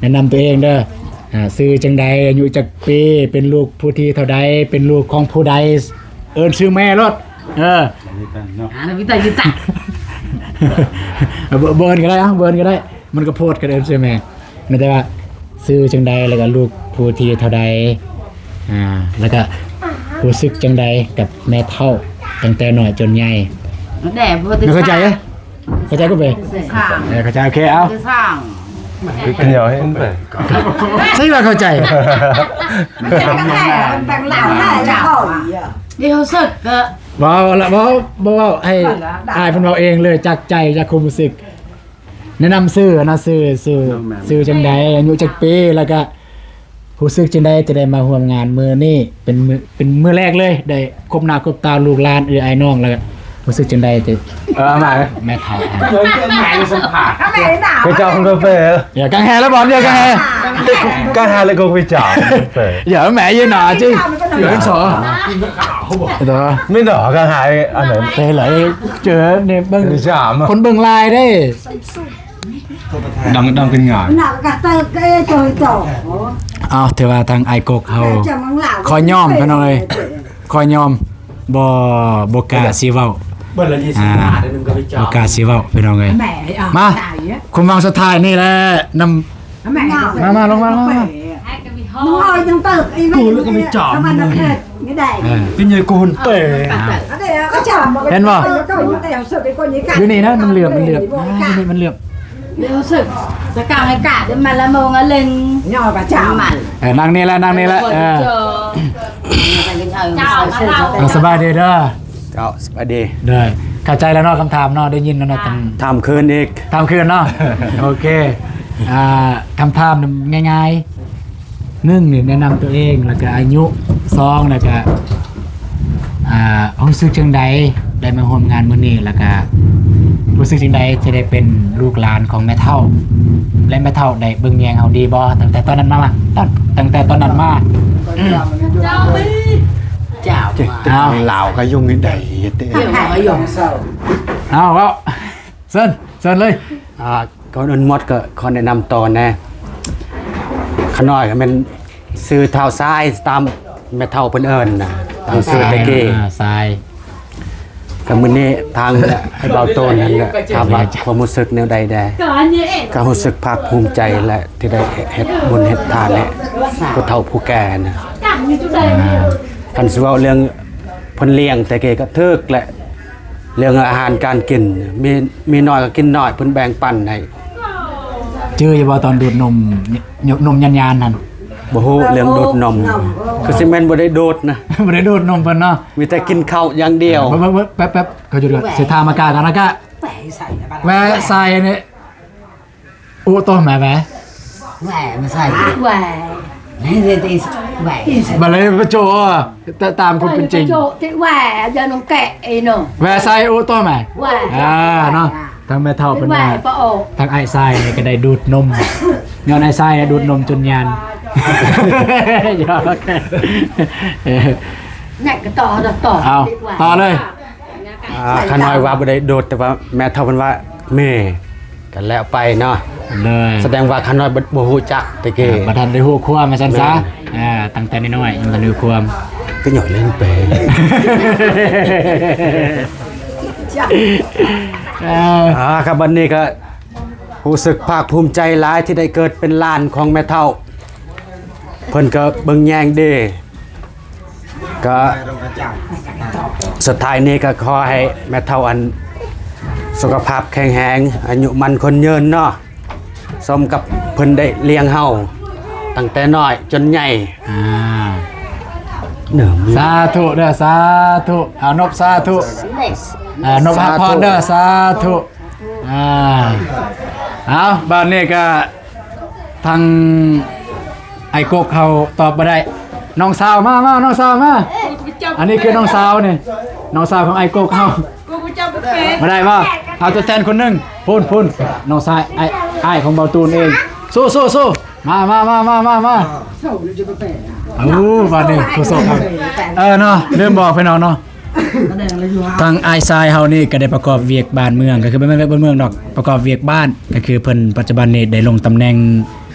ແນະນຳຕົວເອງເດີ ອ່າ ຊື່ຈັ່ງໃດ ອາຍຸຈັກປີ ເປັນລູກຜູ້ທີເທົ່າໃດ ເປັນລູກຂອງຜູ້ໃດ ເອີ້ນຊື່ແມ່ໂລດ ເອີ ອ່າ ວິຕາ ວິຕາ ເອີ ບໍ່ ບໍ່ເອີ້ນກໍໄດ້ ເອົ້າ ບໍ່ເອີ້ນກໍໄດ້ ມັນກໍໂພດ ກໍເອີ້ນຊື່ແມ່ ມີແຕ່ວ່າຊື່ຈັ່ງໃດ ແລ້ວກໍລູກຜູ້ທີເທົ່າໃດ ອ່າ ແລ້ວກໍຮູ້ສຶກຈັ່ງໃດກັບແມ່ເຖົ້າ ຕັ້ງແຕ່ນ້ອຍຈົນໃຫຍ່ ແດ່ບໍ່ໄດ້ ເຂົ້າໃຈ ເຂົ້າໃຈກໍໄປ ເອີ ເຂົ້າໃຈ ໂອເຄ ເອົາ ຄືເຂົາເຈົ້າເຫັນໄປ ໃຊ່ວ່າເຂົ້າໃຈ ມີຮູ້ສຶກກໍ ເວົ້າລະ ເວົ້າ ບໍ່ເວົ້າ ໃຫ້ອ້າຍເພິ່ນເວົ້າເອງເລີຍ ຈາກໃຈ ຈາກຄວາມຮູ້ສຶກ ແນະນຳຊື່ນະ ຊື່ ຊື່ ຊື່ຈັ່ງໃດ ອາຍຸຈັກປີ ແລ້ວກະ ຮູ້ສຶກຈັ່ງໃດທີ່ໄດ້ມາຮ່ວມງານມື້ນີ້ ເປັນມື້ ເປັນມື້ແລກເລີຍ ໄດ້ພົບໜ້າພົບຕາລູກຫຼານ ເອື້ອຍອ້າຍນ້ອງ ແລ້ວກະຮູ້ສຶກຈັ່ງໃດທີ່ ເອີ ມາ ແມ່ເຖົ້າ ເຂົາເຈົ້າເປັນເປີ ຢ່າກັງແຮລະບອນ ຢ່າກັງແຮ ກັງແຮລະກໍໄປຈາກເປີ ຢ່າແໝຍຢູ່ໜ້າຈິ ຢ່າສອ ເດີ ມີດອກກັງແຮອັນນັ້ນ ເປັນໄລ ເຈີນີ້ເບິ່ງ ຄົນເບິ່ງຫຼາຍເດ້. ດັງ ດັງເປັນງານ ເອົາ ຖືວ່າທາງອ້າຍກົກເຮົາ ຂໍຍອມພີ່ນ້ອງເອີຍ ຂໍຍອມ ບໍ່ ບໍ່ກ້າຊິເວົ້າ ອ່າ ບໍ່ກ້າຊິເວົ້າພີ່ນ້ອງເອີຍ ມາ ຄວາມຫວັງສຸດທ້າຍນີ້ແຫຼະ ນຳ ມາ ມາ ລົງມາ ລົງມາ ເຫັນບໍ່? ຢູ່ນີ້ນະ ມັນເຫຼືອບ ມັນເຫຼືອບ ອ່າ ຢູ່ນີ້ມັນເຫຼືອບ ຮູ້ສຶກ ຕະກາງໃຫ້ກະ ດຽວມາລະໂມງອະເລັງ ຍອກະຈາມ ເອີ ນັ່ງນີ້ແຫຼະ ນັ່ງນີ້ແຫຼະ ເອີ ເຈົ້າ ເອີ ສະບາຍດີເດີ ເຈົ້າ ສະບາຍດີ ເດີ ເຂົ້າໃຈແລ້ວເນາະ ຄຳຖາມເນາະ ໄດ້ຍິນແລ້ວເນາະ ຖາມຄືນອີກ ຖາມຄືນເນາະ ໂອເຄ ອ່າ ຄຳຖາມງ່າຍໆ ໜຶ່ງນີ້ແນະນຳຕົວເອງ ແລ້ວກະອາຍຸ ສອງ ແລ້ວກະ ອ່າ ຮູ້ສຶກຈັ່ງໃດ ໄດ້ມາຮ່ວມງານມື້ນີ້ ແລ້ວກະ ຜູ້ ຮູ້ສຶກຈັ່ງໃດທີ່ໄດ້ເປັນລູກຫຼານຂອງແມ່ເຖົ້າ ແລະ ແມ່ເຖົ້າໄດ້ເບິ່ງແຍງເຮົາດີບໍ່ ຕັ້ງແຕ່ຕອນນັ້ນມາ? ຕັ້ງແຕ່ຕອນນັ້ນມາ. ເຈົ້າ ເຈົ້າ ເຈົ້າ ລາວກໍຢູ່ໃນໃດເຮັດເດ້. ເຈົ້າ ເອົາ ເວົ້າ ເຊີນ ເຊີນເລີຍ. ອ່າ ກ່ອນອື່ນໝົດກໍຂໍແນະນຳຕົວແດ່. ຂ້ານ້ອຍກໍແມ່ນຊື່ທ້າວຊາຍ ຕາມແມ່ເຖົ້າເພິ່ນເອີ້ນນະ ຕັ້ງຊື່ແຕ່ກີ້ ອ່າ ຊາຍ. ກໍມື້ນີ້ທາງອ້າຍບ່າວໂຕນນັ້ນແຫຼະ ຖາມວ່າຄວາມຮູ້ສຶກແນວໃດແດ່? ກໍຮູ້ສຶກພາກພູມໃຈແຫຼະ ທີ່ໄດ້ເຮັດບຸນເຮັດທານໃຫ້ຜູ້ເຖົ້າຜູ້ແກ່ນະ. ອ່າ ຄັນຊິເວົ້າເລື່ອງເພິ່ນລ້ຽງແຕ່ກີ້ກໍຖືກແຫຼະ. ເລື່ອງອາຫານການກິນ ມີ ມີໜ້ອຍກໍກິນໜ້ອຍ ເພິ່ນແບ່ງປັນໃຫ້. ຈື່ຢູ່ບໍ່ຕອນດູດນົມ ນົມຍານໆ ຫັ້ນ? ບໍ່ຮູ້ເລື່ອງດູດນົມ ຄືຊິແມ່ນບໍ່ໄດ້ດູດນະ. ບໍ່ໄດ້ດູດນົມເພິ່ນເນາະ ມີແຕ່ກິນເຂົ້າຢ່າງດຽວ. ເບິ່ງໆ ແປັບໆ ເຂົາຢູ່ດ້ວຍ ເສດຖາມາກາກັນນະກະ. ແວໃສ່ນີ້ ອູໂຕແມແວ ແວມາໃສ່ ແວ ແວ ບາເລປະໂຈ ຕາ ຕາມຄວາມເປັນຈິງ ແວ ຢ່ານ້ອງແກະ ເອີເນາະ ແວໃສ່ອູໂຕແມ ແວ ອ່າ ເນາະ. ທາງແມ່ເຖົ້າເພິ່ນວ່າ ທາງອ້າຍຊາຍນີ້ກໍໄດ້ດູດນົມ ຍ້ອນອ້າຍຊາຍນີ້ດູດນົມຈົນຍານ. ຢອກ ແນະກໍຕໍ່ ຕໍ່ ເອົາ ຕໍ່ເລີຍ. ອ່າ ຂ້ານ້ອຍວ່າບໍ່ໄດ້ດູດ ແຕ່ວ່າແມ່ເຖົ້າເພິ່ນວ່າແມ່ ກໍແລ້ວໄປເນາະ. ເລີຍ ສະແດງວ່າຂ້ານ້ອຍບໍ່ ບໍ່ຮູ້ຈັກແຕ່ກີ້ ອ່າ ບໍ່ທັນໄດ້ຮູ້ຄວາມວ່າຊັ້ນຊະ. ແມ່ນ ອ່າ ຕັ້ງແຕ່ນ້ອຍໆ ຍັງບໍ່ທັນຮູ້ຄວາມ ກໍຍ້ອນເລື່ອງແປ ອ່າ ອ່າ ຄັບ ບັດນີ້ກໍຮູ້ສຶກພາກພູມໃຈຫຼາຍທີ່ໄດ້ເກີດເປັນຫຼານຂອງແມ່ເຖົ້າ ເພິ່ນກໍເບິ່ງແຍງດີ. ກໍສຸດທ້າຍນີ້ກໍຂໍໃຫ້ແມ່ເຖົ້າ ອັນ ສຸຂະພາບແຂງແຮງ ອາຍຸໝັ້ນຂວັນຍືນເນາະ ສົມກັບເພິ່ນໄດ້ລ້ຽງເຮົາຕັ້ງແຕ່ນ້ອຍຈົນໃຫຍ່. ອ່າ ສາທຸເດີ ສາທຸ. ເອົາ ນົບສາທຸ ອ່າ ນົບຮັບພອນເດີ ສາທຸ. ອ່າ ເອົາ ບາດນີ້ກໍ ທາງອ້າຍກົກເຮົາຕອບບໍ່ໄດ້. ນ້ອງສາວ ມາ ມາ ນ້ອງສາວ ມາ. ອັນນີ້ຄືນ້ອງສາວນີ້ ນ້ອງສາວຂອງອ້າຍກົກເຮົາ. ບໍ່ໄດ້ບໍ່? ເອົາຕົວແທນຄົນໜຶ່ງ. ພຸ້ນ ພຸ້ນ ນ້ອງຊາຍ ອ້າຍ ອ້າຍຂອງເບົາຕູນເອງ. ສູ້ ສູ້ ສູ້. ມາ ມາ ມາ. ໂອ້ ບາດນີ້ໂຄສົກ ເອີ ເນາະ ລືມບອກພີ່ນ້ອງເນາະ. ທາງອ້າຍຊາຍເຮົານີ້ກໍໄດ້ປະກອບວຽກບ້ານເມືອງ ກໍຄືບໍ່ແມ່ນວຽກບ້ານເມືອງດອກ ປະກອບວຽກບ້ານ ກໍຄືເພິ່ນປັດຈຸບັນນີ້ໄດ້ລົງຕຳແໜ່ງ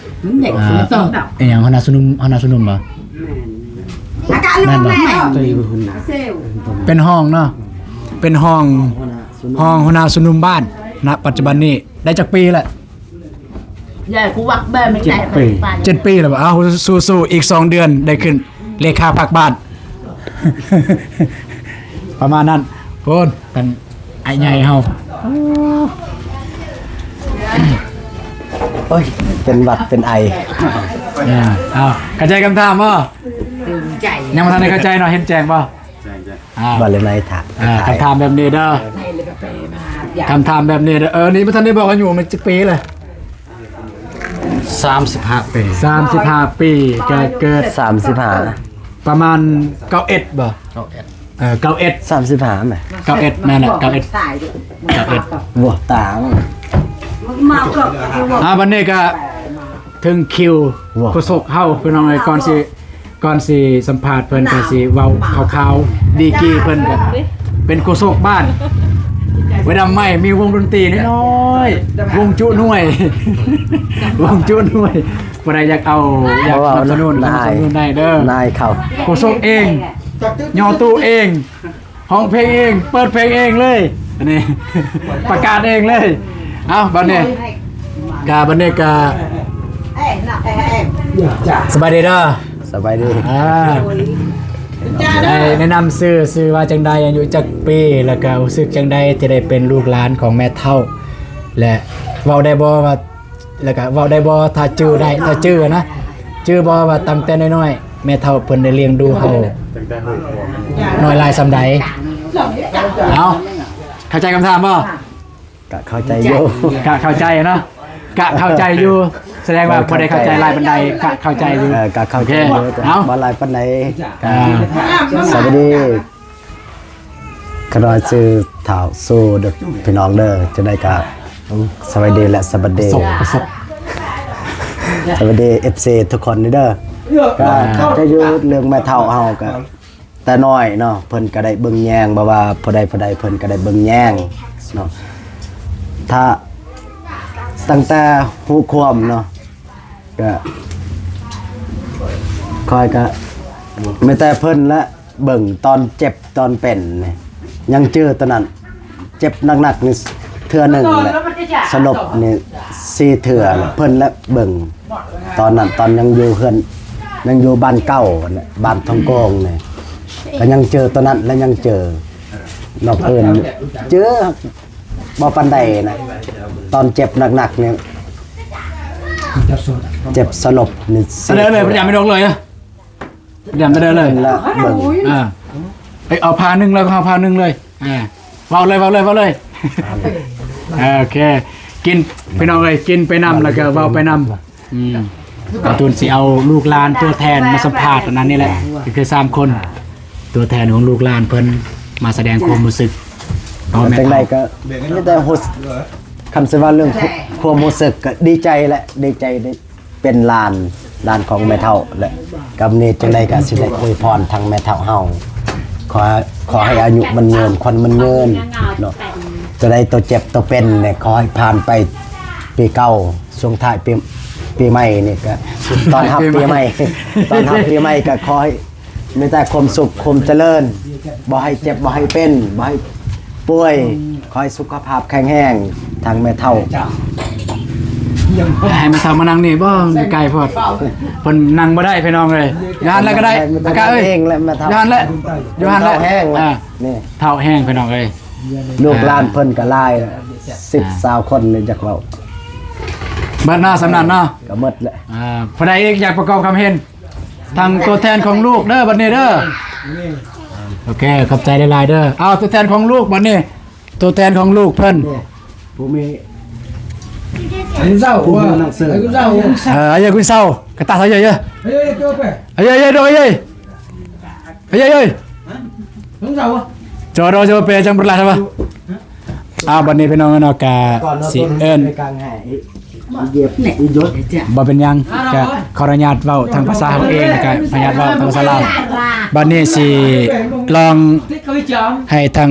ອ່າ ອີຫຍັງ ຫົວໜ້າຊຸມນຸມ ຫົວໜ້າຊຸມນຸມບໍ່? ແມ່ນບໍ່? ເປັນຮອງເນາະ ເປັນຮອງ ຮອງຫົວໜ້າຊຸມນຸມບ້ານ ນະ ປັດຈຸບັນນີ້ໄດ້ຈັກປີແລ້ວ? ເຈັດປີແລ້ວບໍ່? ເອົາ ສູ້ໆ ອີກສອງເດືອນໄດ້ຂຶ້ນເລຂາພັກບ້ານ ປະມານນັ້ນ. ພຸ້ນ ທາງອ້າຍໃຫຍ່ເຮົາ ໂອ້ຍ ເປັນຫວັດເປັນໄອ. ອ່າ ເອົາ ເຂົ້າໃຈຄຳຖາມບໍ່? ຍັງບໍ່ທັນໄດ້ເຂົ້າໃຈເນາະ ເຫັນແຈ້ງບໍ່? ອ່າ ວ່າເລື່ອງໃນຖາມ ອ່າ ຄຳຖາມແບບນີ້ເດີ ຄຳຖາມແບບນີ້ເດີ. ເອີ ນີ້ບໍ່ທັນໄດ້ບອກອາຍຸມັນຈັກປີລະ? ສາມສິບຫ້າປີ ສາມສິບຫ້າປີ ກະເກີດ ສາມສິບຫ້າ ປະມານເກົ້າເອັດບໍ່? ເກົ້າເອັດ ເອີ ເກົ້າເອັດ ສາມສິບຫ້າແມ່ນ ເກົ້າເອັດ ແມ່ນແຫຼະ ເກົ້າເອັດ ເກົ້າເອັດ ບໍ່ຕ່າງ. ອ່າ ບັດນີ້ກະເຖິງຄິວໂຄສົກເຮົາ ພີ່ນ້ອງເອີຍ ກ່ອນຊິ ກ່ອນຊິສຳພາດເພິ່ນກໍຊິເວົ້າຂ່າວໆ ດີກຣີເພິ່ນກໍເປັນໂຄສົກບ້ານ ເວລາໃໝ່ມີວົງດົນຕີນ້ອຍໆ ວົງຈຸໜ່ວຍ ວົງຈຸໜ່ວຍ ຜູ້ໃດຢາກເອົາ ຢາກສະໜັບສະໜູນ ສະໜັບສະໜູນໄດ້ເດີ ນາຍເຂົາ ໂຄສົກເອງ ຍໍຕູ້ເອງ ຮ້ອງເພງເອງ ເປີດເພງເອງເລີຍ ອັນນີ້ປະກາດເອງເລີຍ. ເອົ້າ ບັດນີ້ກະ ບັດນີ້ກະ ສະບາຍດີເດີ ສະບາຍດີ ອ່າ ໄດ້ແນະນຳຊື່ ຊື່ວ່າຈັ່ງໃດ ອາຍຸຈັກປີ ແລ້ວກະຮູ້ສຶກຈັ່ງໃດທີ່ໄດ້ເປັນລູກຫຼານຂອງແມ່ເຖົ້າ ແລະ ເວົ້າໄດ້ບໍ່ວ່າ ແລ້ວກະເວົ້າໄດ້ບໍ່ ຖ້າຈື່ໄດ້ ຖ້າຈື່ນະ ຈື່ບໍ່ວ່າຕັ້ງແຕ່ນ້ອຍໆ ແມ່ເຖົ້າເພິ່ນໄດ້ລ້ຽງດູເຮົາ ນ້ອຍຫຼາຍສ່ຳໃດ? ເອົ້າ ເຂົ້າໃຈຄຳຖາມບໍ່? ກະເຂົ້າໃຈຢູ່ ກະເຂົ້າໃຈເນາະ ກະເຂົ້າໃຈຢູ່ ສະແດງວ່າບໍ່ໄດ້ເຂົ້າໃຈຫຼາຍປານໃດ ກະເຂົ້າໃຈຢູ່ ເອີ ກະເຂົ້າໃຈຢູ່ ໂອເຄ ເອົ້າ ບໍ່ຫຼາຍປານໃດ ກະ ອ່າ ສະບາຍດີ. ຂ້ານ້ອຍຊື່ທ້າວຊູເດີພີ່ນ້ອງເດີ. ຈັ່ງໃດກະສະບາຍດີ ແລະ ສະບາຍດີ ປະສົບ ປະສົບ ສະບາຍດີ ເອັຟຊີ ທຸກຄົນເດີ. ກະ ອ່າ ຈະຢູ່ເລື່ອງແມ່ເຖົ້າເຮົາກະ ແຕ່ນ້ອຍເນາະ ເພິ່ນກະໄດ້ເບິ່ງແຍງ ບໍ່ວ່າຜູ້ໃດຜູ້ໃດເພິ່ນກະໄດ້ເບິ່ງແຍງເນາະ. ຖ້າ ຕັ້ງແຕ່ຮູ້ຄວາມເນາະ ກະ ຂ້ອຍກະມີແຕ່ເພິ່ນແຫຼະເບິ່ງຕອນເຈັບຕອນເປັນນີ້ ຍັງຈື່ຕອນນັ້ນ ເຈັບໜັກໆນີ້ເທື່ອໜຶ່ງແຫຼະ ສະຫຼົບນີ້ສີ່ເທື່ອແຫຼະ ເພິ່ນແຫຼະເບິ່ງ. ຕອນນັ້ນຕອນຍັງຢູ່ເຮືອນ ຍັງຢູ່ບ້ານເກົ່າຫັ້ນແຫຼະ ບ້ານທອງໂກງນີ້ ກະຍັງເຈີຕອນນັ້ນ ແລະ ຍັງເຈີ ນອກເອີນເຈີບໍ່ປານໃດນະ. ຕອນເຈັບໜັກໆນີ້ ເຈັບສະຫຼົບນີ້ ສະເດີເລີຍ ພະຍາມໄປດອກເລີຍນະ ພະຍາມໄປເດີເລີຍ ແລະ ເບິ່ງ ອ່າ ເອົາຜ້າໜຶ່ງແລ້ວ ເອົາຜ້າໜຶ່ງເລີຍ ອ່າ ເວົ້າເລີຍ ເວົ້າເລີຍ ເວົ້າເລີຍ. ໂອເຄ ກິນ ພີ່ນ້ອງເອີຍ ກິນໄປນຳ ແລ້ວກໍເວົ້າໄປນຳ. ອືມ ກະຕູນຊິເອົາລູກຫຼານຕົວແທນມາສຳພາດອັນນັ້ນນີ້ແຫຼະ ກໍຄືສາມຄົນ ຕົວແທນຂອງລູກຫຼານເພິ່ນມາສະແດງຄວາມຮູ້ສຶກ. ເອົາແມ່ນ ຈັ່ງໃດກໍມີແຕ່ຮູ້ ຄັນຊິວ່າເລື່ອງຄວາມ ຄວາມຮູ້ສຶກກໍດີໃຈແຫຼະ ດີໃຈໄດ້ເປັນຫຼານ ຫຼານຂອງແມ່ເຖົ້າ ແລະ ກຳນີ້ຈັ່ງໃດກໍຊິໄດ້ອວຍພອນທາງແມ່ເຖົ້າເຮົາ ຂໍ ຂໍໃຫ້ອາຍຸໝັ້ນຍືນ ຂວັນໝັ້ນຍືນເນາະ. ຕົວໃດຕົວເຈັບຕົວເປັນນີ້ ຂໍໃຫ້ຜ່ານໄປປີເກົ່າ ຊ່ວງທ້າຍປີ ປີໃໝ່ນີ້ກະ ຕ້ອນຮັບປີໃໝ່ ຕ້ອນຮັບປີໃໝ່ກະຂໍໃຫ້ມີແຕ່ຄວາມສຸກຄວາມຈະເລີນ ບໍ່ໃຫ້ເຈັບ ບໍ່ໃຫ້ເປັນ ບໍ່ໃຫ້ປ່ວຍ ຂໍໃຫ້ສຸຂະພາບແຂງແຮງ ທາງແມ່ເຖົ້າ. ໃຫ້ແມ່ເຖົ້າມານັ່ງນີ້ບໍ່ ໃກ້ໂພດ ເພິ່ນນັ່ງບໍ່ໄດ້ພີ່ນ້ອງເອີຍ. ຢູ່ຫັ້ນແຫຼະກໍໄດ້ ແມ່ເຖົ້າເອີຍ ຢູ່ຫັ້ນແຫຼະ ຢູ່ຫັ້ນແຫຼະ ເຖົ້າແຮງແລ້ວ ອ່າ ນີ້ ເຖົ້າແຮງພີ່ນ້ອງເອີຍ. ລູກຫຼານເພິ່ນກໍຫຼາຍ ສິບຊາວຄົນນີ້ ຢາກເວົ້າ ເບິດເນາະ ສ່ຳນັ້ນເນາະ ກໍໝົດແຫຼະ. ອ່າ ຜູ້ໃດອີກຢາກປະກອບຄຳເຫັນ ທາງຕົວແທນຂອງລູກເດີ ບັດນີ້ເດີ. ໂອເຄ ຂອບໃຈຫຼາຍໆເດີ. ເອົາ ຕົວແທນຂອງລູກບັດນີ້ ຕົວແທນຂອງລູກເພິ່ນ ຜູ້ມີ Ayo, Kunsau. ເອີ ອາເຍ ຄຸນເຊົາ ກະຕາ ອາເຍ ອາເຍ ອາເຍ ອາເຍ ອາເຍ ອາເຍ ຈອດ ຈອດ ເປັນຈັ່ງບໍ່ຫຼາຍຊະວະ. ອ່າ ບັດນີ້ພີ່ນ້ອງເນາະ ກະຊິເອີ້ນ ບໍ່ເປັນຫຍັງ ກະຂໍອະນຸຍາດເວົ້າທາງພາສາເຮົາເອງ ກະຂໍອະນຸຍາດເວົ້າທາງພາສາລາວ. ບັດນີ້ຊິລອງໃຫ້ທາງ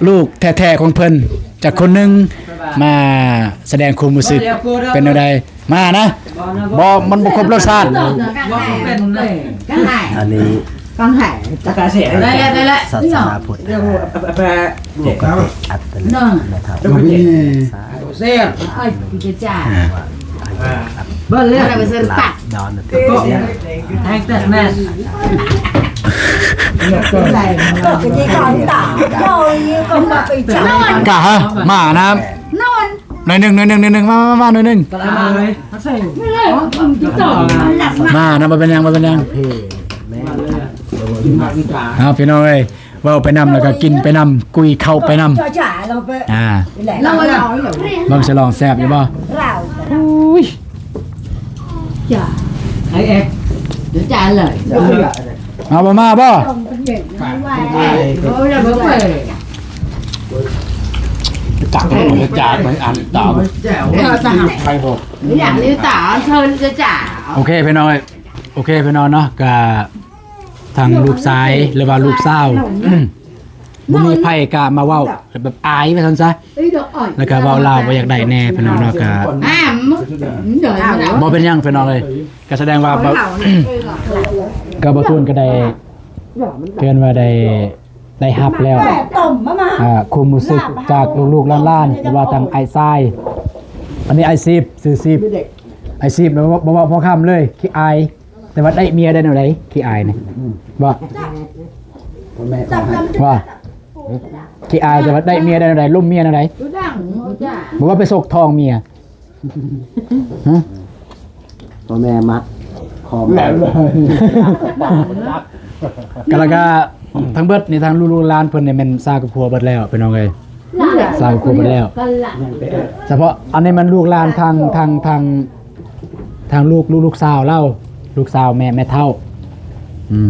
ລູກແທ້ໆຂອງເພິ່ນຈັກຄົນໜຶ່ງ ມາສະແດງຄວາມຮູ້ສຶກເປັນແນວໃດ ມານະ. ບໍ່ ມັນບໍ່ຄົບລົດຊາດ. ອັນນີ້ ໄດ້ແລ້ວ ໄດ້ແລ້ວ ສາສະໜາພຸດ ເຈັດ ອັດຕະນະ ແມ່ເຖົ້າ ເບິ່ງເລີຍ ກະຫາ ມານະ. ໜ້ອຍໜຶ່ງ ໜ້ອຍໜຶ່ງ ໜ້ອຍໜຶ່ງ ມາ ມາ ມາ ໜ້ອຍໜຶ່ງ ມານະ. ບໍ່ເປັນຫຍັງ ບໍ່ເປັນຫຍັງ. ເອົາ ພີ່ນ້ອງເອີຍ ເວົ້າໄປນຳ ແລ້ວກໍກິນໄປນຳ ກຸຍເຂົ້າໄປນຳ. ອ່າ ເບິ່ງສະຫຼອງແຊບຢູ່ບໍ່? ອຸ້ຍ ເອົາບໍ່ມາບໍ່? ຈາກ ຈາກໄປອັນຕາມ ໄປບໍ່? ໂອເຄ ພີ່ນ້ອງເອີຍ ໂອເຄ ພີ່ນ້ອງເນາະ ກະທາງລູກຊາຍ ຫຼືວ່າລູກສາວ ບໍ່ມີໃຜກ້າມາເວົ້າ ແບບອາຍວ່າຊັ້ນຊະ ແລ້ວກະເວົ້າລາວບໍ່ຢາກໄດ້ແດ່ ພີ່ນ້ອງເນາະ ກະ ບໍ່ເປັນຫຍັງ ພີ່ນ້ອງເອີຍ. ກະສະແດງວ່າ ກະບໍ່ຕູນກະໄດ້ ເອີ້ນວ່າໄດ້ ໄດ້ຮັບແລ້ວ ອ່າ ຄວາມຮູ້ສຶກຈາກລູກໆຫຼານໆ ຫຼືວ່າທາງອ້າຍຊາຍ. ອັນນີ້ອ້າຍຊີບ ຊື່ຊີບ ອ້າຍຊີບ ບໍ່ເວົ້າ ບໍ່ເວົ້າພໍຄຳເລີຍ ຂີ້ອາຍ ແຕ່ວ່າໄດ້ເມຍໄດ້ແນວໃດ? ຂີ້ອາຍນີ້ ອືມ ບໍ່ ວ່າ ຂີ້ອາຍ ແຕ່ວ່າໄດ້ເມຍໄດ້ແນວໃດ? ລົ້ມເມຍແນວໃດ? ບໍ່ວ່າໄປສົກທ້ອງເມຍ ຮະ? ພໍ່ແມ່ມັດ ຄອມ ກະລະກະ ທັງເບິດນີ້ ທາງລູກໆຫຼານເພິ່ນນີ້ແມ່ນສ້າງຄອບຄົວເບິດແລ້ວ ພີ່ນ້ອງເອີຍ ສ້າງຄອບຄົວເບິດແລ້ວ. ສະເພາະອັນນີ້ແມ່ນລູກຫຼານທາງ ທາງ ທາງ ທາງລູກ ລູກ ລູກສາວລາວ ລູກສາວແມ່ ແມ່ເຖົ້າ ອືມ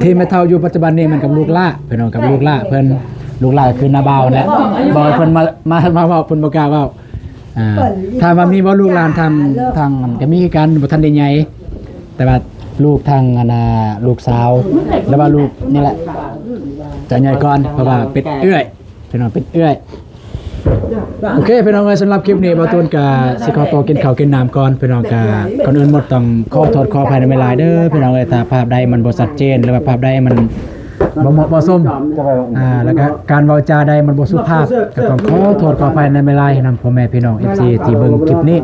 ທີ່ແມ່ເຖົ້າຢູ່ປັດຈຸບັນນີ້ແມ່ນກັບລູກຫຼ້າ ພີ່ນ້ອງ ກັບລູກຫຼ້າເພິ່ນ ລູກຫຼ້າກໍຄືນ້າບ່າວນັ້ນແຫຼະ ບອກໃຫ້ເພິ່ນມາ ມາ ມາເວົ້າ ເພິ່ນບໍ່ກ້າເວົ້າ. ອ່າ ຖາມວ່າມີບໍ່ລູກຫຼານທາງ ທາງ ກໍມີຄືກັນ ບໍ່ທັນໄດ້ໃຫຍ່ ແຕ່ວ່າລູກທາງ ອັນນ່າ ລູກສາວ ຫຼືວ່າລູກນີ້ແຫຼະ ຈະໃຫຍ່ກ່ອນ ເພາະວ່າເປັນເອື້ອຍ ພີ່ນ້ອງ ເປັນເອື້ອຍ. ໂອເຄ ພີ່ນ້ອງເອີຍ ສຳລັບຄລິບນີ້ ບ່າວຕູນກະຊິຂໍຕົວກິນເຂົ້າກິນນ້ຳກ່ອນ ພີ່ນ້ອງ. ກະກ່ອນອື່ນໝົດຕ້ອງຂໍໂທດຂໍອະໄພນຳຫຼາຍໆເດີ ພີ່ນ້ອງເອີຍ ຖ້າພາບໃດມັນບໍ່ຊັດເຈນ ຫຼືວ່າພາບໃດມັນບໍ່ເໝາະບໍ່ສົມ ອ່າ ແລ້ວກະການເວົ້າຈາໃດມັນບໍ່ສຸພາບ ກະຕ້ອງຂໍໂທດຂໍອະໄພນຳຫຼາຍໆນຳພໍ່ແມ່ພີ່ນ້ອງ ເອັຟຊີ ທີ່ເບິ່ງຄລິບນີ້.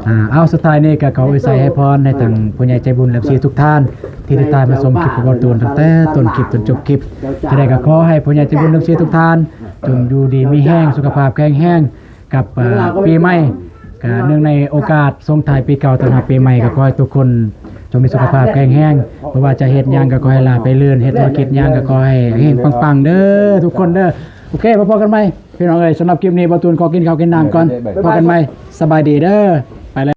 ອ່າ ເອົາ ສຸດທ້າຍນີ້ກໍຂໍອວຍໄຊໃຫ້ພອນໃຫ້ທັງຜູ້ໃຫຍ່ໃຈບຸນ ເອັຟຊີ ທຸກທ່ານ ທີ່ຕິດຕາມຮັບຊົມຄລິບຂອງບ່າວຕູນຕັ້ງແຕ່ຕົ້ນຄລິບຈົນຈົບຄລິບ. ຈັ່ງໃດກໍຂໍໃຫ້ຜູ້ໃຫຍ່ໃຈບຸນ ເອັຟຊີ ທຸກທ່ານ ຈົ່ງຢູ່ດີມີແຮງ ສຸຂະພາບແຂງແຮງ ກັບ ເອີ ປີໃໝ່ ກະເນື່ອງໃນໂອກາດສົ່ງທ້າຍປີເກົ່າຕ້ອນຮັບປີໃໝ່ ກໍຂໍໃຫ້ທຸກຄົນຈົ່ງມີສຸຂະພາບແຂງແຮງ ບໍ່ວ່າຈະເຮັດຫຍັງກໍຂໍໃຫ້ລາບໄປລື່ນ ເຮັດທຸລະກິດຫຍັງກໍຂໍໃຫ້ເຮັງປັງໆເດີ ທຸກຄົນເດີ. ໂອເຄ ພໍ້ກັນໃໝ່ ພີ່ນ້ອງເອີຍ ສຳລັບຄລິບນີ້ ບ່າວຕູນຂໍກິນເຂົ້າກິນນ້ຳກ່ອນ ພໍ້ກັນໃໝ່ ສະບາຍດີເດີ.